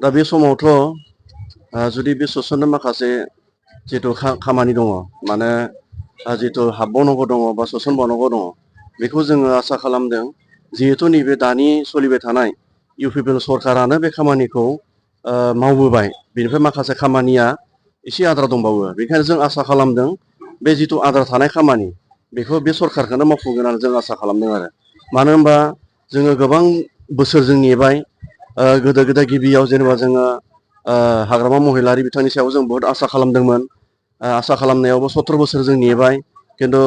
दा बे समावथ' जुदि बे सोसननो माखासे जिथु खामानि दङ माने जिथु हाबबावनांगौ दङ बा सोसनबावनांगौ दङ बेखौ जोङो आसा खालामदों जिहेतु नैबे दानि सोलिबाय थानाय इउ पि पि एल सरकारानो बे खामानिखौ मावबोबाय बेनिफ्राय माखासे खामानिया एसे आद्रा दंबावो बेखायनो जों आसा खालामदों बे जिथु आद्रा थानाय खामानि बेखौ बे सरकारखौनो मावफुंगोन होननानै जों आसा खालामदों आरो मानो होनबा जोङो गोबां बोसोर जों नेबाय गोदो गोदाय गिबियाव जेनेबा जोङो हाग्रामा महिलारि बिथांनि सायाव जों बहुद आसा खालामदोंमोन आसा खालामनायावबो 17 बोसोर जों नेबाय खिन्थु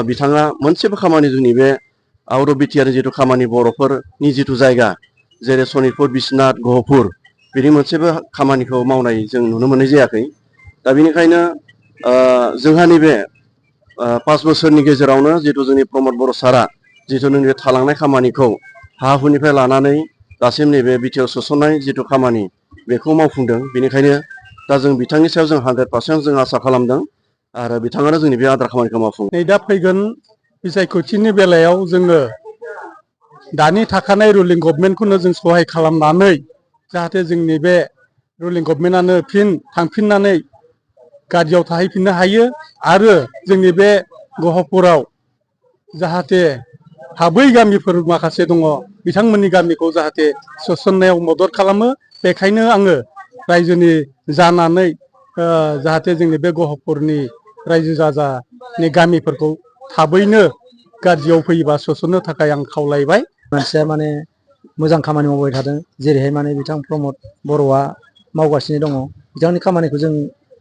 बिथाङा मोनसेबो खामानि जोंनि बे आउट अफ बिटिआरनि जिथु खामानि बर'फोरनि जिथु जायगा जेरै सनितपुर बिश्वनाथ गहपुर बिनि मोनसेबो खामानिखौ मावनाय जों नुनो मोननाय जायाखै दा बेनिखायनो जोंहा नैबे 5 बोसोरनि गेजेरावनो जिथु जोंनि प्रमद बर' सारआ जिथु नैबे थालांनाय खामानिखौ हा हुनिफ्राय लानानै दासिम नैबे बिटिआर सोसननाय जिथु खामानि बेखौ मावफुंदों बेनिखायनो दा जों बिथांनि सायाव जों 100% जों आसा खालामदों आरो बिथाङानो जोंनि बे आद्रा खामानिखौ मावफुंगोन। नै दा फैगोन बिसायख'थिनि बेलायाव जोङो दानि थाखानाय रुलिं गभर्नमेन्टखौनो जों सहाय खालामनानै जाहाथे जोंनि बे रुलिं गभर्नमेन्टआनो फिन थांफिननानै गादियाव थाहैफिननो हायो आरो जोंनि बे गहपुराव जाहाथे हाबै गामिफोर माखासे दङ बिथांमोननि गामिखौ जाहाथे सोसननायाव मदद खालामो बेखायनो आङो रायजोनि जानानै जाहाथे जोंनि बे गहपुरनि रायजो राजानि गामिफोरखौ थाबैनो गादियाव फैयोबा सोसननो थाखाय आं खावलायबाय। मानसिया माने मोजां खामानि मावबाय थादों जेरैहाय माने बिथां प्रमद बर'आ मावगासिनो दङ बिथांनि खामानिखौ जों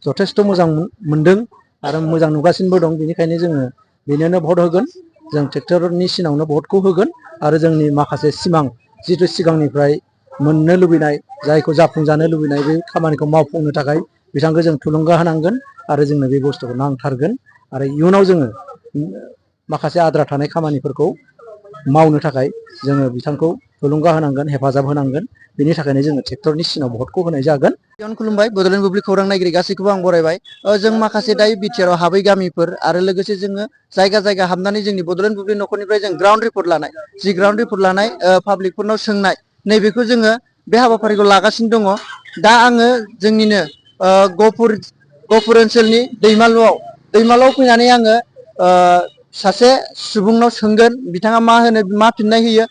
जथेस्थ' मोजां मोनदों आरो मोजां नुगासिनोबो दं बेनिखायनो जोङो बेनोनो भट होगोन जों ट्रेक्टरनि सिनावनो भटखौ होगोन आरो जोंनि माखासे सिमां जिथु सिगांनिफ्राय मोननो लुबैनाय जायखौ जाफुंजानो लुबैनाय बे खामानिखौ मावफुंनो थाखाय बिथांखौ जों थुलुंगा होनांगोन आरो जोंनो बे बुस्थुखौ नांथारगोन आरो इयुनाव जोङो माखासे आद्रा थानाय खामानिफोरखौ मावनो थाखाय जोङो बिथांखौ थुलुंगा होनांगोन हेफाजाब होनांगोन बेनि थाखायनो जोङो ट्रेक्टरनि सिनाव भटखौ होनाय जागोन। खुलुमबाय बड'लेण्ड बुब्लि खौरां नायगिरि गासैखौबो आं बरायबाय जों माखासे दायो बिटिआरआव हाबै गामिफोर आरो लोगोसे जोङो जायगा जायगा हाबनानै जोंनि बड'लेण्ड बुब्लि न'खरनिफ्राय जों ग्राउन्ड रिपर्ट लानाय जि ग्राउन्ड रिपर्ट लानाय पाब्लिकफोरनाव सोंनाय नैबेखौ जोङो बे हाबाफारिखौ लागासिनो दङ दा आङो जोंनिनो गहपुर ओनसोलनि दैमालुआव फैनानै आङो सासे सुबुंनाव सोंगोन बिथाङा मा फिननाय होयो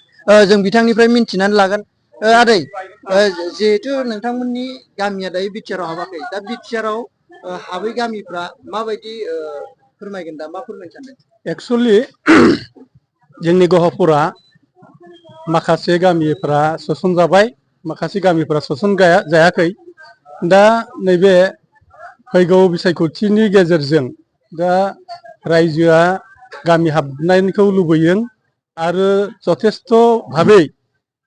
जों बिथांनिफ्राय मिन्थिनानै लागोन। आदै जिहेथु नोंथांमोननि गामिया दायो बिटिआरआव हाबाखै दा बिटिआरआव हाबै गामिफ्रा माबायदि फोरमायगोन दा मा फोरमायनो सानदों? एक्सुवेलि जोंनि गहपुरा माखासे गामिफ्रा सोसनजाबाय माखासे गामिफ्रा सोसन जायाखै दा नैबे फैगौ बिसायख'थिनि गेजेरजों दा रायजोआ गामि हाबनायखौ लुबैयो आरो जथेस्थ' भाबै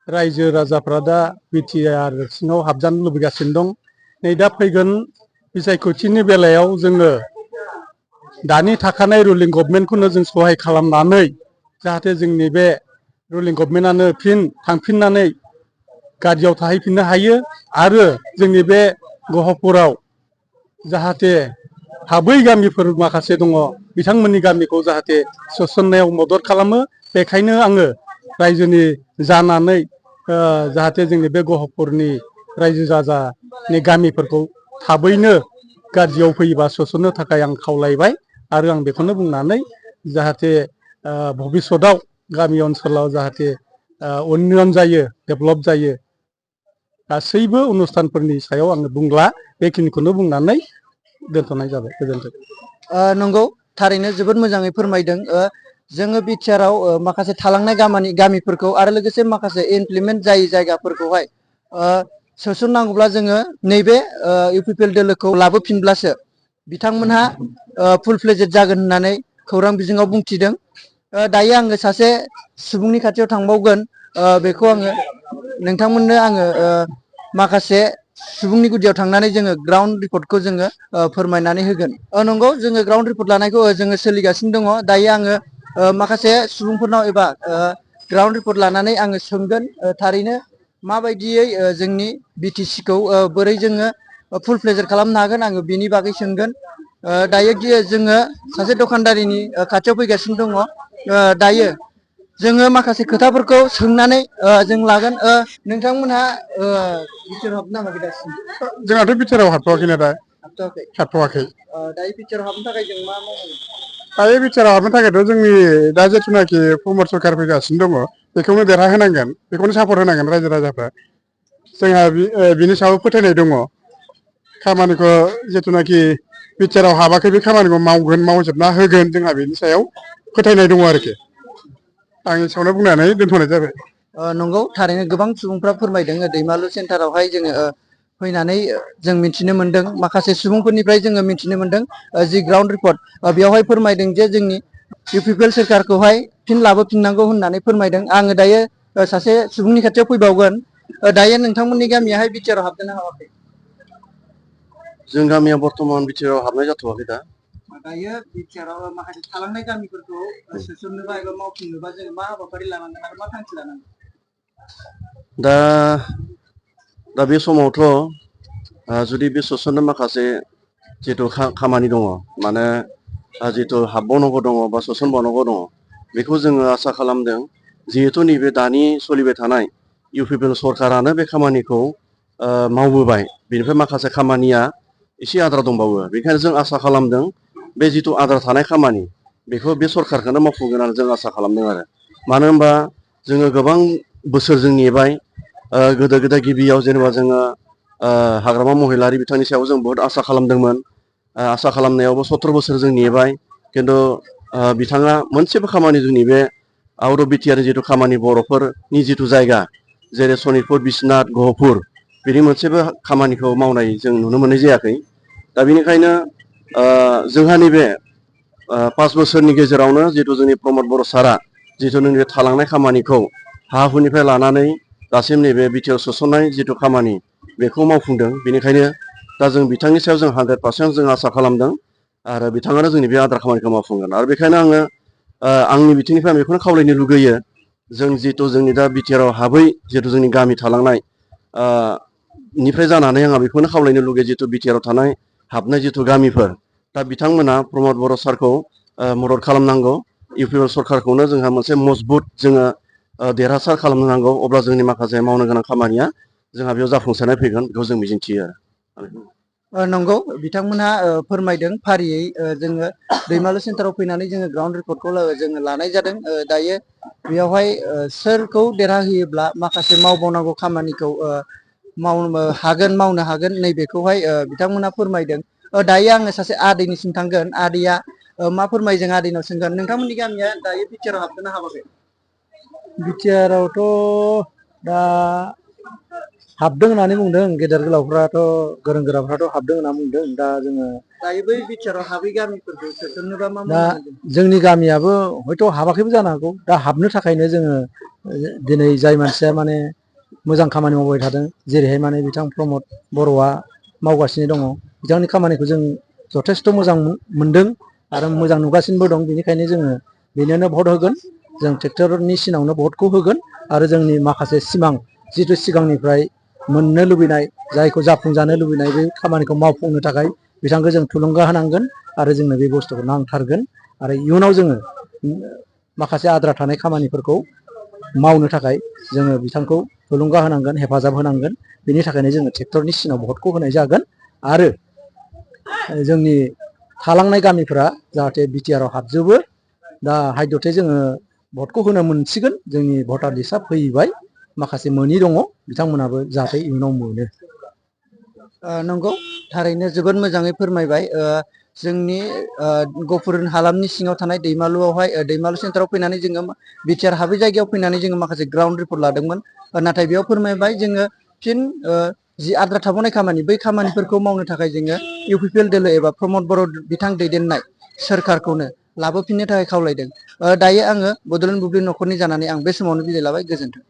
रायजो राजाफ्रा दा बिटिआर सिङाव हाबजानो लुबैगासिनो दं। नै दा फैगोन बिसायख'थिनि बेलायाव जोङो दानि थाखानाय रुलिं गभर्नमेन्टखौनो जों सहाय खालामनानै जाहाथे जोंनि बे रुलिं गभर्नमेन्टआनो फिन थांफिननानै गादियाव थाहैफिननो हायो आरो जोंनि बे गहपुराव जाहाथे हाबै गामिफोर माखासे दङ बिथांमोननि गामिखौ जाहाथे सोसननायाव मदद खालामो बेखायनो आङो रायजोनि जानानै जाहाथे जोंनि बे गहपुरनि रायजो राजानि गामिफोरखौ थाबैनो गादियाव फैयोबा सोसननो थाखाय आं खावलायबाय आरो आं बेखौनो बुंनानै जाहाथे भबिसतआव गामि ओनसोलाव जाहाथे उन्नयन जायो डेभेलप जायो गासैबो अनुस्थानफोरनि सायाव आङो बुंला बेखिनिखौनो बुंनानै दोनथ'नाय जाबाय। गोजोन्थों। नंगौ थारैनो जोबोद मोजाङै फोरमायदों जोङो बिटिआरआव माखासे थालांनाय गामिफोरखौ आरो लोगोसे माखासे इमप्लिमेन्ट जायै जायगाफोरखौहाय सोसननांगौब्ला जोङो नैबे इउपिपिएल दोलोखौ लाबोफिनब्लासो बिथांमोनहा फुल फ्लेजेड जागोन होननानै खौरां बिजोङाव बुंथिदों। दायो आङो सासे सुबुंनि खाथियाव थांबावगोन बेखौ आङो नोंथांमोननो आङो माखासे सुबुंनि गुदियाव थांनानै जोङो ग्राउन्ड रिपर्टखौ जोङो फोरमायनानै होगोन। नंगौ जोङो ग्राउन्ड रिपर्ट लानायखौ जोङो सोलिगासिनो दङ दायो आङो माखासे सुबुंफोरनाव एबा ग्राउन्ड रिपर्ट लानानै आङो सोंगोन थारैनो माबायदियै जोंनि बिटिसिखौ बोरै जोङो फुल फ्लेजेड खालामनो हागोन आङो बिनि बागै सोंगोन। दायो जोङो सासे दखानदारिनि खाथियाव फैगासिनो दङ दायो जोङो माखासे खोथाफोरखौ सोंनानै जों लागोन। नोंथांमोनहा बिटिआर हाबनो नामाखै दासिम? जोंहाथ' बिटिआराव हाबथ'वाखैना दा हाबथ'वाखै। हाबथ'वाखै। दायो बिटिआराव हाबनो थाखाय जों मा मावनांगोन? दायो बिटिआराव हाबनो थाखायथ' जोंनि दा जिथुनाखि प्रमद सरखार फैगासिनो दङ बेखौनो देरहाहोनांगोन, बेखौनो सापर्ट होनांगोन रायजो राजाफ्रा। जोंहा बिनि सायाव फोथायनाय दङ खामानिखौ जिथुनाखि बिटिआराव हाबाखै बे खामानिखौ मावगोन, मावजोबना होगोन, जोंहा बेनि सायाव फोथायनाय दङ आरोखि। आं एसेयावनो बुंनानै दोनथ'नाय जाबाय। नंगौ, थारैनो गोबां सुबुंफ्रा फोरमायदों दैमालु सेन्टारावहाय जोङो फैनानै जों मिथिनो मोनदों, माखासे सुबुंफोरनिफ्राय जोङो मिथिनो मोनदों जि ग्राउन्ड रिपर्ट बेवहाय फोरमायदों जे जोंनि इउपिपिएल सोरखारखौहाय फिन लाबोफिननांगौ होननानै फोरमायदों। आङो दायो सासे सुबुंनि खाथियाव फैबावगोन। दायो नोंथांमोननि गामियाहाय बिटिआराव हाबदोंना हाबाखै? जों गामिया बर्थमान बिटिआराव हाबनाय जाथ'वाखै दा। दायो बिटिआराव माखासे थालांनाय गामिफोरखौ सोसननोबा एबा मावफुंनोबा जोङो मा हाबाफारि लानांगोन आरो मा थांखि लानांगोन? दा बे समावथ' जुदि बे सोसननो माखासे जिथु खामानि दङ, माने जिथु हाबबावनांगौ दङ बा सोसनबावनांगौ दङ, बेखौ जोङो आसा खालामदों जिहेथु नैबे दानि सोलिबाय थानाय इउपिपिएल सरकारानो बे खामानिखौ मावबोबाय, बेनिफ्राय माखासे खामानिया एसे आद्रा दंबावो। बेखायनो जों आसा खालामदों बे जिथु आद्रा थानाय खामानि बेखौ बे सरखारखौनो मावफुंगोन होननानै जों आसा खालामदों आरो। मानो होनबा जोङो गोबां बोसोर जों नेबाय। गोदो गोदाय गिबियाव जेनेबा जोङो हाग्रामा महिलारि बिथांनि सायाव जों बहुद आसा खालामदोंमोन। आसा खालामनायावबो 17 बोसोर जों नेबाय, खिन्थु बिथाङा मोनसेबो खामानि जोंनि बे आउट अफ बिटिआरनि जिथु खामानि बर'फोरनि जिथु जायगा जेरै सनितपुर, बिश्वनाथ, गहपुर, बिनि मोनसेबो खामानिखौ मावनाय जों नुनो मोननाय जायाखै। दा बेनिखायनो जोंहा नैबे 5 बोसोरनि गेजेरावनो जिथु जोंनि प्रमद बर' सारआ जिथु नैबे थालांनाय खामानिखौ हा हुनिफ्राय लानानै दासिम नैबे बिटिआर सोसननाय जिथु खामानि बेखौ मावफुंदों। बेनिखायनो दा जों बिथांनि सायाव जों 100% जों आसा खालामदों आरो बिथाङानो जोंनि बे आद्रा खामानिखौ मावफुंगोन। आरो बेखायनो आङो आंनि बिथिंनिफ्राय आं बेखौनो खावलायनो लुगैयो, जों जिथु जोंनि दा बिटिआराव हाबै जिथु जोंनि गामि थालांनाय निफ्राय जानानै आंहा बेखौनो खावलायनो लुगैयो, जिथु बिटिआराव थानाय हाबनाय जिथु गामिफोर, दा बिथांमोना प्रमद बर' सारखौ मदद खालामनांगौ। इउपिपिएल सरखारखौनो जोंहा मोनसे मजबुत जोङो देरहासार खालामनो नांगौ। अब्ला जोंनि माखासे मावनो गोनां खामानिया जोंहा बेयाव जाफुंसारनाय फैगोन, बेखौ जों मिजिंथियो आरो। नंगौ, बिथांमोनहा फोरमायदों फारियै जोङो दैमालु सेन्टाराव फैनानै जोङो ग्राउन्ड रिपर्टखौ जोङो लानाय जादों। दायो बेयावहाय सोरखौ देरहाहोयोब्ला माखासे मावबावनांगौ खामानिखौ मावनो हागोन नैबेखौहाय बिथांमोना फोरमायदों। दायो आङो सासे आदैनिसिम थांगोन। आदैया मा फोरमायदों आदैनाव सोंगोन। नोंथांमोननि गामिया दायो बिटिआराव हाबदोंना हाबाखै? बिटिआरावथ' दा हाबदों होननानै बुंदों, गेदेर गोलावफ्राथ' गोरों गोराफ्राथ' हाबदों होनना बुंदों। दा जोङो दायो बै बिटिआराव हाबै गामिफोरखौ सोसननोबा मा दा मावनांगोन? जोंनि गामियाबो हयथ' हाबाखैबो जानो हागौ। दा हाबनो थाखायनो जोङो दिनै जाय मानसिया माने मोजां खामानि मावबाय थादों, जेरैहाय माने बिथां प्रमद बर'आ मावगासिनो दङ, बिथांनि खामानिखौ जों जथेस्थ' मोजां मोनदों आरो मोजां नुगासिनोबो दं। बेनिखायनो जोङो बेनोनो भट होगोन। जों ट्रेक्टरनि सिनावनो भटखौ होगोन आरो जोंनि माखासे सिमां जिथु सिगांनिफ्राय मोननो लुबैनाय, जायखौ जाफुंजानो लुबैनाय, बे खामानिखौ मावफुंनो थाखाय बिथांखौ जों थुलुंगा होनांगोन आरो जोंनो बे बुस्थुखौ नांथारगोन। आरो इयुनाव जोङो माखासे आद्रा थानाय खामानिफोरखौ मावनो थाखाय जोङो बिथांखौ थुलुंगा होनांगोन, हेफाजाब होनांगोन। बेनि थाखायनो जोङो ट्रेक्टरनि सिनाव भटखौ होनाय जागोन आरो जोंनि थालांनाय गामिफोरा जाहाथे बिटिआराव हाबजोबो। दा हायदथे जोङो भटखौ होनो मोनसिगोन। जोंनि भटार लिस्टआ फैबाय, माखासे मोनि दङ, बिथांमोनाबो जाहाथे इयुनाव मोनो। नंगौ, थारैनो जोबोद मोजाङै फोरमायबाय। जोंनि गहपुर हालामनि सिङाव थानाय दैमालुआवहाय दैमालु सेन्टाराव फैनानै जोङो बिटिआर हाबै जायगायाव फैनानै जोङो माखासे ग्राउन्ड रिपर्ट लादोंमोन। नाथाय बेयाव फोरमायबाय जोङो फिन जि आद्रा थाबावनाय खामानि, बै खामानिफोरखौ मावनो थाखाय जोङो इउपिपिएल दोलो एबा प्रमद बर' बिथां दैदेननाय सोरखारखौनो लाबोफिननो थाखाय खावलायदों। दायो आङो बड'लेण्ड बुब्लि न'खरनि जानानै आं बे समावनो बिदाय लाबाय। गोजोन्थों।